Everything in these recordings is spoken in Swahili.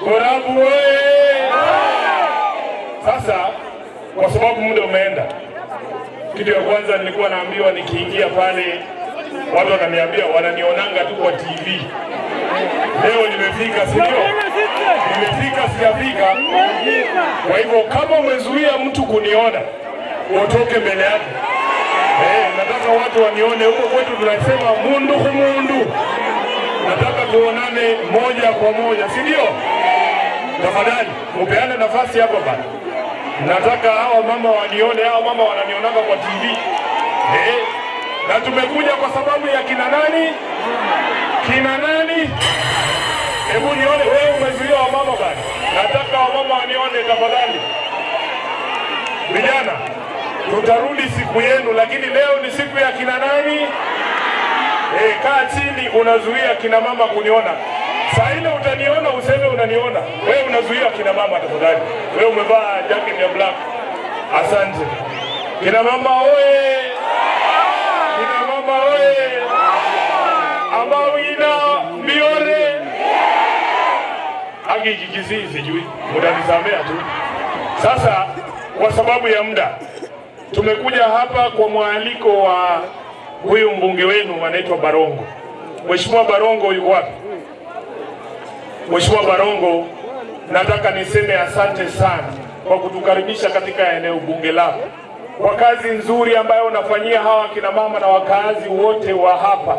Borabu oye! Sasa kwa sababu muda umeenda, kitu ya kwanza nilikuwa naambiwa nikiingia pale, watu wananiambia wananionanga tu kwa TV. Leo nimefika, si ndio? Nimefika, sijafika. Kwa hivyo kama umezuia mtu kuniona, utoke mbele yake. Nataka watu wanione. Huko kwetu tunasema mundu kumundu. Nataka tuonane moja kwa moja, si ndio? Tafadhali upeane nafasi hapa bana. Nataka hawa mama wanione, hawa mama wananionanga kwa TV. Na tumekuja kwa sababu ya kina nani? Kina nani? Hebu nione wewe umezuia wamama bana. Nataka wamama wanione tafadhali. Vijana, tutarudi siku yenu, lakini leo ni siku ya kina nani? Kaa chini, unazuia kina mama kuniona. Saa ile utaniona useme unaniona. Wewe unazuia kina mama tafadhali. Wewe umevaa jacket ya black. Asante. Kina mama oye! Kina mama oye! Amawina miore. Haki kikisi sijui. Mtanisamea tu. Sasa kwa sababu ya muda, tumekuja hapa kwa mwaliko wa huyu mbunge wenu anaitwa Barongo. Mheshimiwa Barongo yuko wapi? Mheshimiwa Barongo, nataka niseme asante sana kwa kutukaribisha katika eneo bunge lako, kwa kazi nzuri ambayo unafanyia hawa kina mama na wakazi wote wa hapa.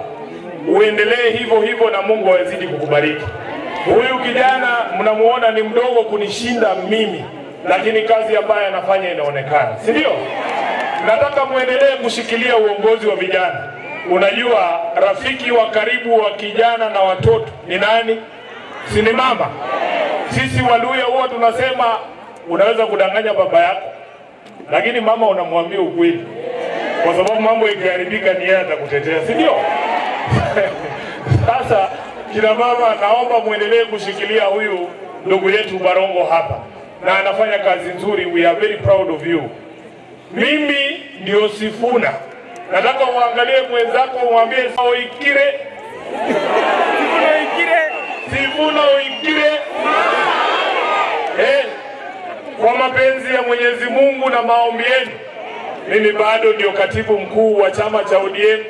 Uendelee hivyo hivyo na Mungu azidi kukubariki. Huyu kijana mnamuona ni mdogo kunishinda mimi, lakini kazi ambayo anafanya inaonekana, si ndio? Nataka muendelee kushikilia uongozi wa vijana. Unajua rafiki wa karibu wa kijana na watoto ni nani? Si ni mama? Sisi Waluya huwa tunasema unaweza kudanganya baba yako, lakini mama unamwambia ukweli, kwa sababu mambo ikiharibika ni yeye atakutetea, si ndio? Sasa kina mama, naomba muendelee kushikilia huyu ndugu yetu Barongo hapa, na anafanya kazi nzuri. We are very proud of you. Mimi ndio Sifuna. Nataka uangalie mwenzako umwambie oikire. Sifuna oikire. Sifuna oikire. Kwa mapenzi ya Mwenyezi Mungu na maombi yenu, mimi bado ndio katibu mkuu wa chama cha ODM,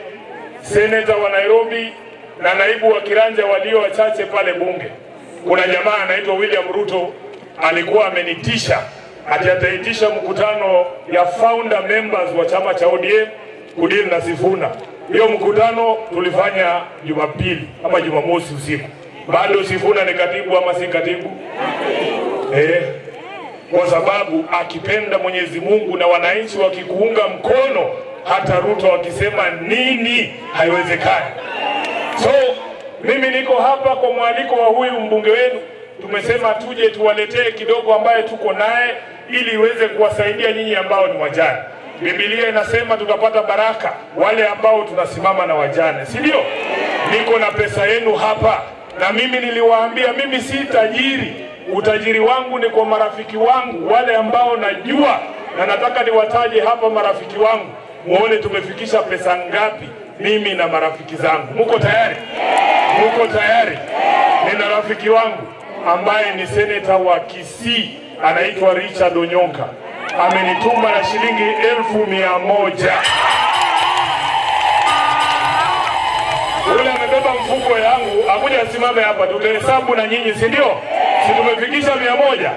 seneta wa Nairobi na naibu wa kiranja walio wachache pale bunge. Kuna jamaa anaitwa William Ruto alikuwa amenitisha ati ataitisha mkutano ya founder members wa chama cha ODM kudili na Sifuna. Hiyo mkutano tulifanya Jumapili ama Jumamosi usiku. Bado Sifuna ni katibu ama si katibu? Kwa sababu akipenda Mwenyezi Mungu na wananchi wakikuunga mkono, hata Ruto wakisema nini haiwezekani. So mimi niko hapa kwa mwaliko wa huyu mbunge wenu. Tumesema tuje tuwaletee kidogo ambaye tuko naye ili iweze kuwasaidia nyinyi ambao ni wajane. Biblia inasema tutapata baraka wale ambao tunasimama na wajane, si ndio? Niko na pesa yenu hapa, na mimi niliwaambia mimi si tajiri. Utajiri wangu ni kwa marafiki wangu wale ambao najua, na nataka niwataje hapa marafiki wangu muone tumefikisha pesa ngapi mimi na marafiki zangu. Muko tayari? Muko tayari? Nina rafiki wangu ambaye ni seneta wa Kisii, anaitwa Richard Onyonka. Amenituma na shilingi 100,000. Ule amebeba mfuko yangu, akuja asimame hapa tutahesabu na nyinyi, si ndio? Si tumefikisha 100.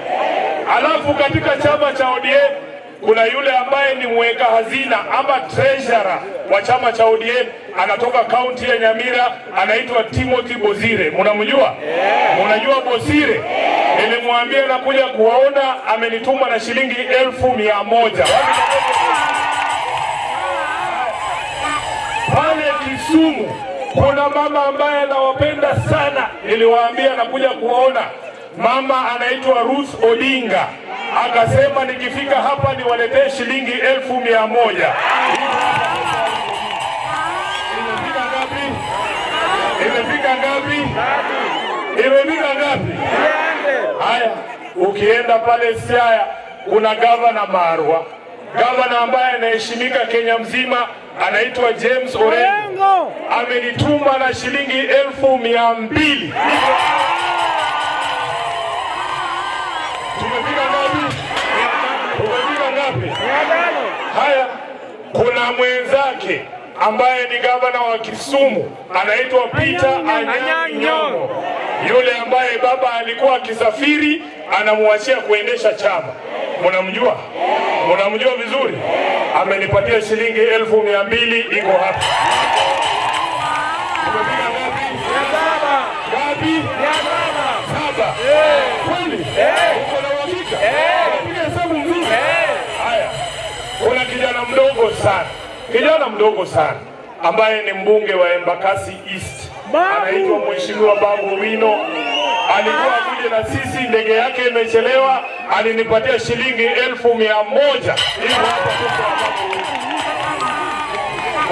Alafu katika chama cha ODM kuna yule ambaye ni mweka hazina ama treasurer wa chama cha ODM, anatoka kaunti ya Nyamira, anaitwa Timothy Bosire. Mnamjua? Mnajua Bosire? Nilimwambia nakuja kuwaona, amenituma na shilingi 1,100. Pale Kisumu kuna mama ambaye anawapenda sana, niliwaambia nakuja kuwaona. Mama anaitwa Ruth Odinga, akasema nikifika hapa niwaletee shilingi 1,100. Imefika ngapi? Imefika ngapi? Imefika ngapi? Haya, ukienda pale Siaya kuna gavana Marwa, gavana ambaye anaheshimika Kenya mzima, anaitwa James Orengo, amenituma na shilingi 200,000. Ana mwenzake ambaye ni gavana wa Kisumu anaitwa Peter Anyang' Nyong'o, yule ambaye baba alikuwa akisafiri anamwachia kuendesha chama. Mnamjua? Mnamjua vizuri? Amenipatia shilingi 200,000 iko hapa. Umepiga ngapi? Ngapi? 7. Kweli? Uko na uhakika? Unapiga hesabu mzuri? Haya. Kuna kijana mdogo sana. Kijana mdogo sana ambaye ni mbunge wa Embakasi East. Anaitwa Mheshimiwa Babu Wino. Alikuwa kuja na sisi, ndege yake imechelewa, alinipatia shilingi 100,000. Iko hapa pesa ya Babu Wino.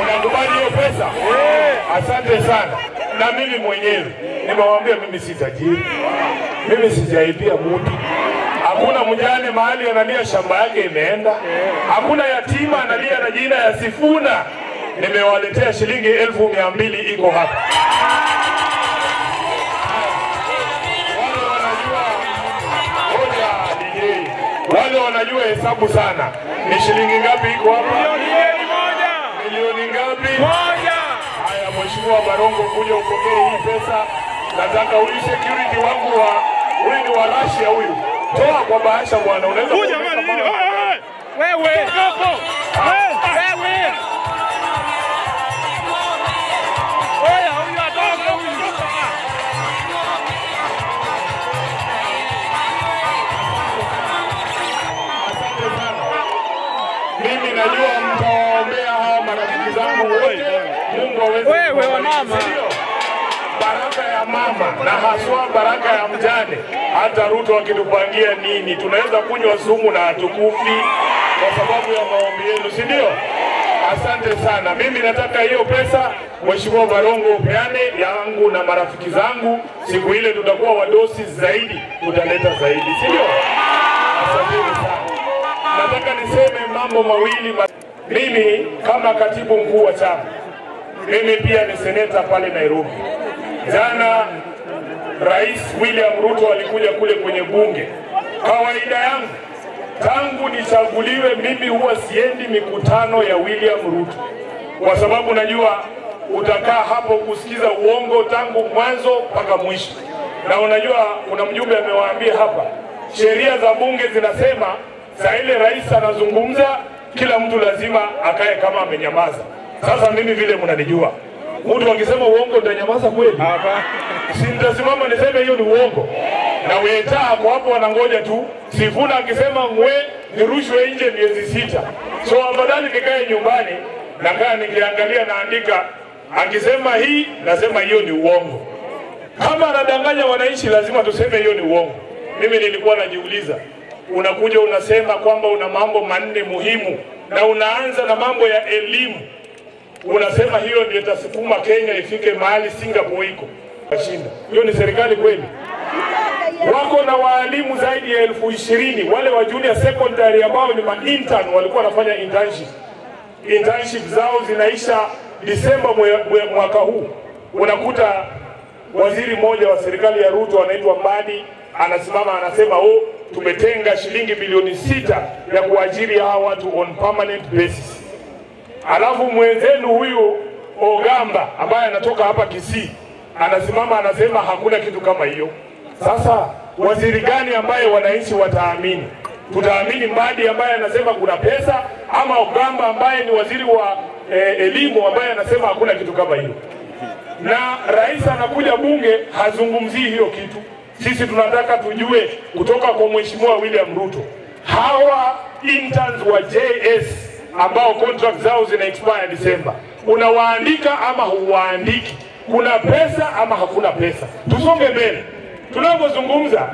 Unakubali hiyo pesa? Asante sana. Na mimi mwenyewe nimewaambia mimi si tajiri. Mimi sijaibia mtu. Hakuna mjane mahali analia shamba yake imeenda. Hakuna yatima analia na jina ya Sifuna. Nimewaletea shilingi 200,000 iko hapa. Wale wanajua, hoja DJ. Wale wanajua hesabu sana. Ni shilingi ngapi iko hapa? Milioni moja. Milioni ngapi? Moja. Haya, Mheshimiwa Barongo, kuja upokee hii pesa. Nataka huyu security wangu wa huyu ni wa Russia huyu. Toa kwa bahasha bwana, unaweza kuja mali nini? Wewe. Wewe. Oya, huyu atoke huyu. Asante sana. Mimi najua mtawaombea hawa marafiki zangu wote. Mungu aweze. Wewe wa mama. Baraka ya mama na haswa baraka ya mjane. Hata Ruto akitupangia nini, tunaweza kunywa sumu na hatukufi kwa sababu ya maombi yenu, si ndio? Asante sana. Mimi nataka hiyo pesa Mheshimiwa Barongo upeane yangu na marafiki zangu. Siku ile tutakuwa wadosi zaidi, tutaleta zaidi, si ndio? Asante sana. Nataka niseme mambo mawili. Mimi kama katibu mkuu wa chama, mimi pia ni seneta pale Nairobi. Jana Rais William Ruto alikuja kule kwenye bunge. Kawaida yangu tangu nichaguliwe mimi huwa siendi mikutano ya William Ruto, kwa sababu najua utakaa hapo kusikiza uongo tangu mwanzo mpaka mwisho. Na unajua kuna mjumbe amewaambia hapa, sheria za bunge zinasema saa ile rais anazungumza kila mtu lazima akae kama amenyamaza. Sasa mimi vile mnanijua, mtu akisema uongo nitanyamaza kweli? Hapana. Si nitasimama niseme hiyo ni uongo? Na weta hapo hapo wanangoja tu Sifuna akisema ngwe nirushwe nje miezi 6. So afadhali nikae nyumbani, nakaa nikiangalia naandika, akisema hii nasema hiyo ni uongo. Kama anadanganya wananchi lazima tuseme hiyo ni uongo. Mimi nilikuwa najiuliza, unakuja unasema kwamba una mambo 4 muhimu na unaanza na mambo ya elimu. Unasema hiyo ndio itasukuma Kenya ifike mahali Singapore iko. Kashinda. Hiyo ni serikali kweli? Wako na walimu zaidi ya 20,000 wale wa junior secondary ambao ni ma-intern walikuwa wanafanya internship. Internship zao zinaisha Disemba mwaka huu. Unakuta waziri mmoja wa serikali ya Ruto anaitwa Mbadi anasimama anasema, oh, tumetenga shilingi bilioni 6 ya kuajiri hawa watu on permanent basis. Alafu mwenzenu huyu Ogamba ambaye anatoka hapa Kisii anasimama anasema hakuna kitu kama hiyo. Sasa waziri gani ambaye wananchi wataamini? Tutaamini Mbadi ambaye anasema kuna pesa, ama Ogamba ambaye ni waziri wa elimu ambaye anasema hakuna kitu kama hiyo? Na rais anakuja bunge hazungumzii hiyo kitu. Sisi tunataka tujue kutoka kwa Mheshimiwa William Ruto, hawa interns wa JS ambao contract zao zina expire December, unawaandika ama huwaandiki? Kuna pesa ama hakuna pesa? Tusonge mbele. Tunapozungumza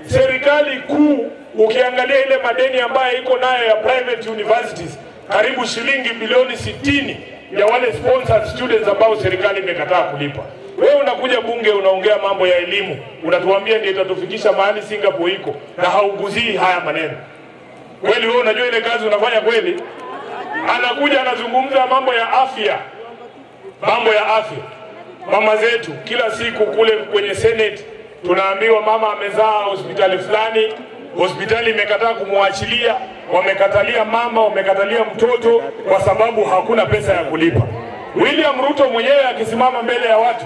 serikali kuu, ukiangalia ile madeni ambayo iko nayo ya private universities, karibu shilingi bilioni 60 ya wale sponsored students ambao serikali imekataa kulipa. Wewe unakuja bunge unaongea mambo ya elimu, unatuambia ndio itatufikisha mahali Singapore iko, na hauguzii haya maneno. Kweli wewe unajua ile kazi unafanya kweli? Anakuja anazungumza mambo ya afya. Mambo ya afya. Mama zetu kila siku kule kwenye Senate tunaambiwa mama amezaa hospitali fulani, Hospitali imekataa kumwachilia, wamekatalia mama, wamekatalia mtoto kwa sababu hakuna pesa ya kulipa. William Ruto mwenyewe akisimama mbele ya watu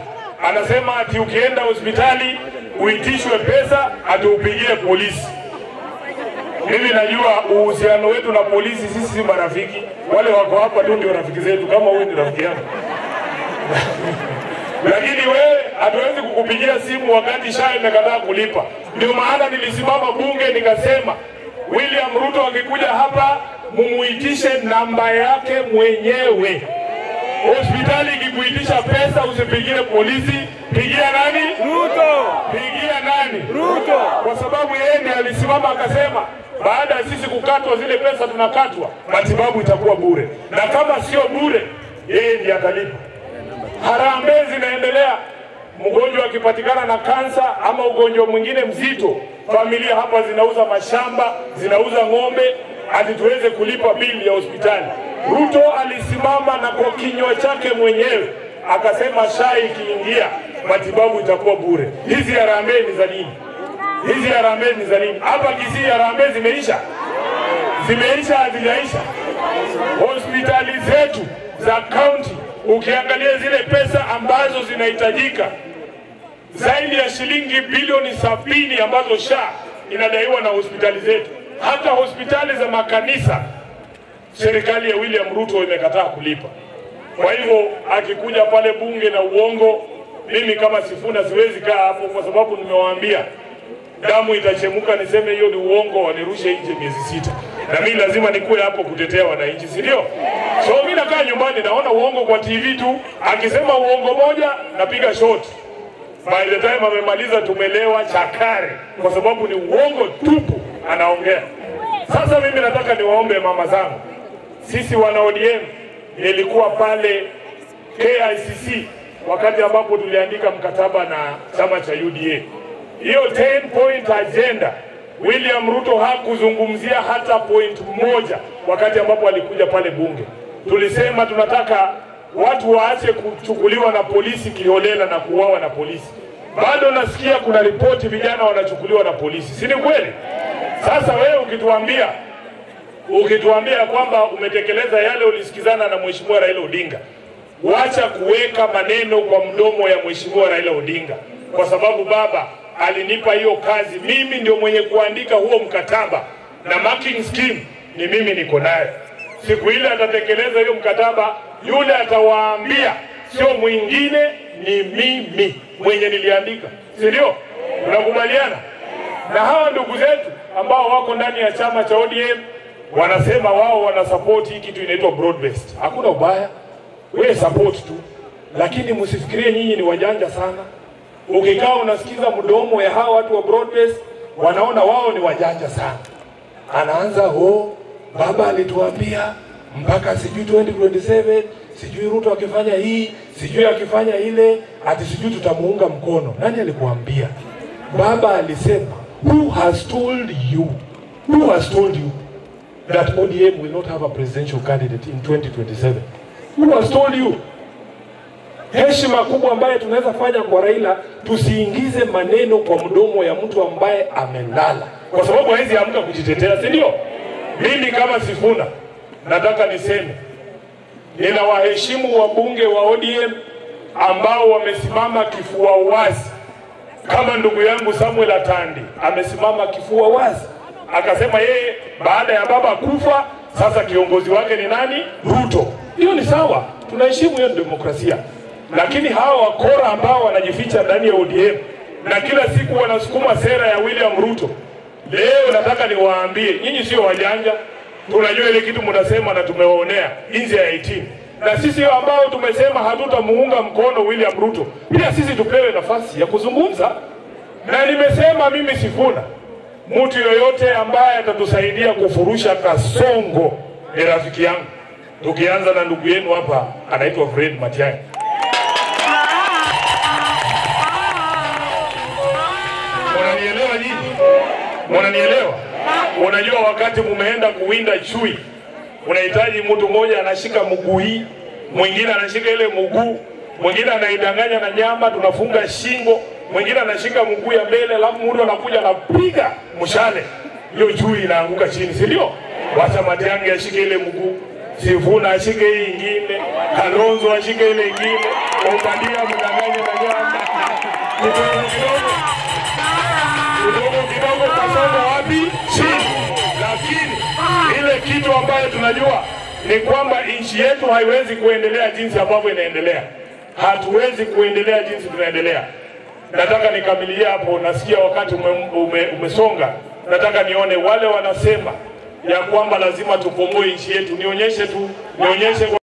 anasema ati ukienda hospitali uitishwe pesa ati upigie polisi. Mimi najua uhusiano wetu na polisi, sisi si marafiki. Wale wako hapa tu ndio rafiki zetu, kama huyu ni rafiki yangu. Lakini wewe hatuwezi kukupigia simu wakati SHA imekataa kulipa. Ndio maana nilisimama bunge nikasema William Ruto akikuja hapa mumuitishe namba yake mwenyewe. Hospitali ikikuitisha pesa usipigie polisi, pigia nani? Ruto. Pigia nani? Ruto. Kwa sababu yeye ndiye alisimama akasema baada ya sisi kukatwa zile pesa tunakatwa, matibabu itakuwa bure. Na kama sio bure, yeye ndiye atalipa. Harambee zinaendelea. Mgonjwa akipatikana na kansa ama ugonjwa mwingine mzito, familia hapa zinauza mashamba, zinauza ng'ombe ati tuweze kulipa bili ya hospitali. Ruto alisimama na kwa kinywa chake mwenyewe akasema SHA ikiingia matibabu itakuwa bure. Hizi harambee ni za nini? Hizi harambee ni za nini? Hapa Kisii harambee zimeisha? Zimeisha, hazijaisha? Hospitali zetu za county ukiangalia zile pesa ambazo zinahitajika, zaidi ya shilingi bilioni 70 ambazo SHA inadaiwa na hospitali zetu. Hata hospitali za makanisa serikali ya William Ruto imekataa kulipa. Kwa hivyo akikuja pale bunge na uongo, mimi kama Sifuna siwezi kaa hapo, kwa sababu nimewaambia damu itachemuka, niseme hiyo ni uongo, wanirushe nje miezi 6. Na mimi lazima nikuwe hapo kutetea wananchi, si ndio? So mimi nakaa nyumbani naona uongo kwa TV tu, akisema uongo moja napiga shot. By the time amemaliza tumelewa chakare, kwa sababu ni uongo tupu anaongea. Sasa mimi nataka niwaombe mama zangu, sisi wana ODM, nilikuwa pale KICC wakati ambapo tuliandika mkataba na chama cha UDA. Hiyo 10 point agenda William Ruto hakuzungumzia hata point moja wakati ambapo alikuja pale bunge. Tulisema tunataka watu waache kuchukuliwa na polisi kiholela na kuuawa na polisi. Bado nasikia kuna ripoti vijana wanachukuliwa na polisi, si ni kweli? Sasa wewe ukituambia kwamba umetekeleza yale ulisikizana na Mheshimiwa Raila Odinga, wacha kuweka maneno kwa mdomo ya Mheshimiwa Raila Odinga, kwa sababu baba alinipa hiyo kazi, mimi ndio mwenye kuandika huo mkataba na marking scheme ni mimi niko naye. Siku ile atatekeleza hiyo mkataba, yule atawaambia sio mwingine, ni mimi mwenye niliandika, si ndio? Tunakubaliana? Na hawa ndugu zetu ambao wako ndani ya chama cha ODM wanasema wao wanasupport hii kitu inaitwa broad based. Hakuna ubaya, wewe support tu, lakini msifikirie nyinyi ni wajanja sana. Ukikaa unasikiza mdomo ya hawa watu wa broad based, wanaona wao ni wajanja sana. Anaanza ho, baba alituambia mpaka sijui 2027, sijui Ruto akifanya hii, sijui akifanya ile, ati sijui tutamuunga mkono. Nani alikuambia? Baba alisema, who has told you? Who has told you that ODM will not have a presidential candidate in 2027? Who has told you? Heshima kubwa ambaye tunaweza fanya kwa Raila, tusiingize maneno kwa mdomo ya mtu ambaye amelala, kwa sababu hawezi amka kujitetea, si ndio? Mimi kama Sifuna nataka niseme ninawaheshimu wabunge wa ODM ambao wamesimama kifua wazi, kama ndugu yangu Samuel Atandi amesimama kifua wazi akasema yeye baada ya baba kufa sasa kiongozi wake ni nani? Ruto. Hiyo ni sawa, tunaheshimu hiyo demokrasia. Lakini hawa wakora ambao wanajificha ndani ya ODM na kila siku wanasukuma sera ya William Ruto, leo nataka niwaambie nyinyi sio wajanja. Tunajua ile kitu mnasema na tumewaonea nje ya 18. Na sisi ambao tumesema hatutamuunga mkono William Ruto, pia sisi tupewe nafasi ya kuzungumza. Na nimesema mimi Sifuna, mtu yoyote ambaye atatusaidia kufurusha Kasongo ni rafiki yangu. Tukianza na ndugu yenu hapa anaitwa Fred Matiang'i. Unanielewa nyinyi? Unanielewa? Unajua wakati mumeenda kuwinda chui, unahitaji mtu mmoja anashika mguu hii, mwingine anashika ile mguu, mwingine anaidanganya na nyama, tunafunga shingo, Mwingine anashika mguu ya mbele, alafu mtu anakuja anapiga mshale, hiyo chui inaanguka chini, si ndio? Wacha Matiang'i ashike ile mguu, Sifuna ashike hii ingine, Kalonzo ashike ile ingine, Obadia mdanganye na nyama kidogo kidogo kidogo kidogo, kasonga wapi? Chini. Lakini ile kitu ambayo tunajua ni kwamba nchi yetu haiwezi kuendelea jinsi ambavyo inaendelea. Hatuwezi kuendelea jinsi tunaendelea. Nataka nikamilie hapo, nasikia wakati umesonga. Nataka nione wale wanasema ya kwamba lazima tukomboe nchi yetu, nionyeshe tu, nionyeshe.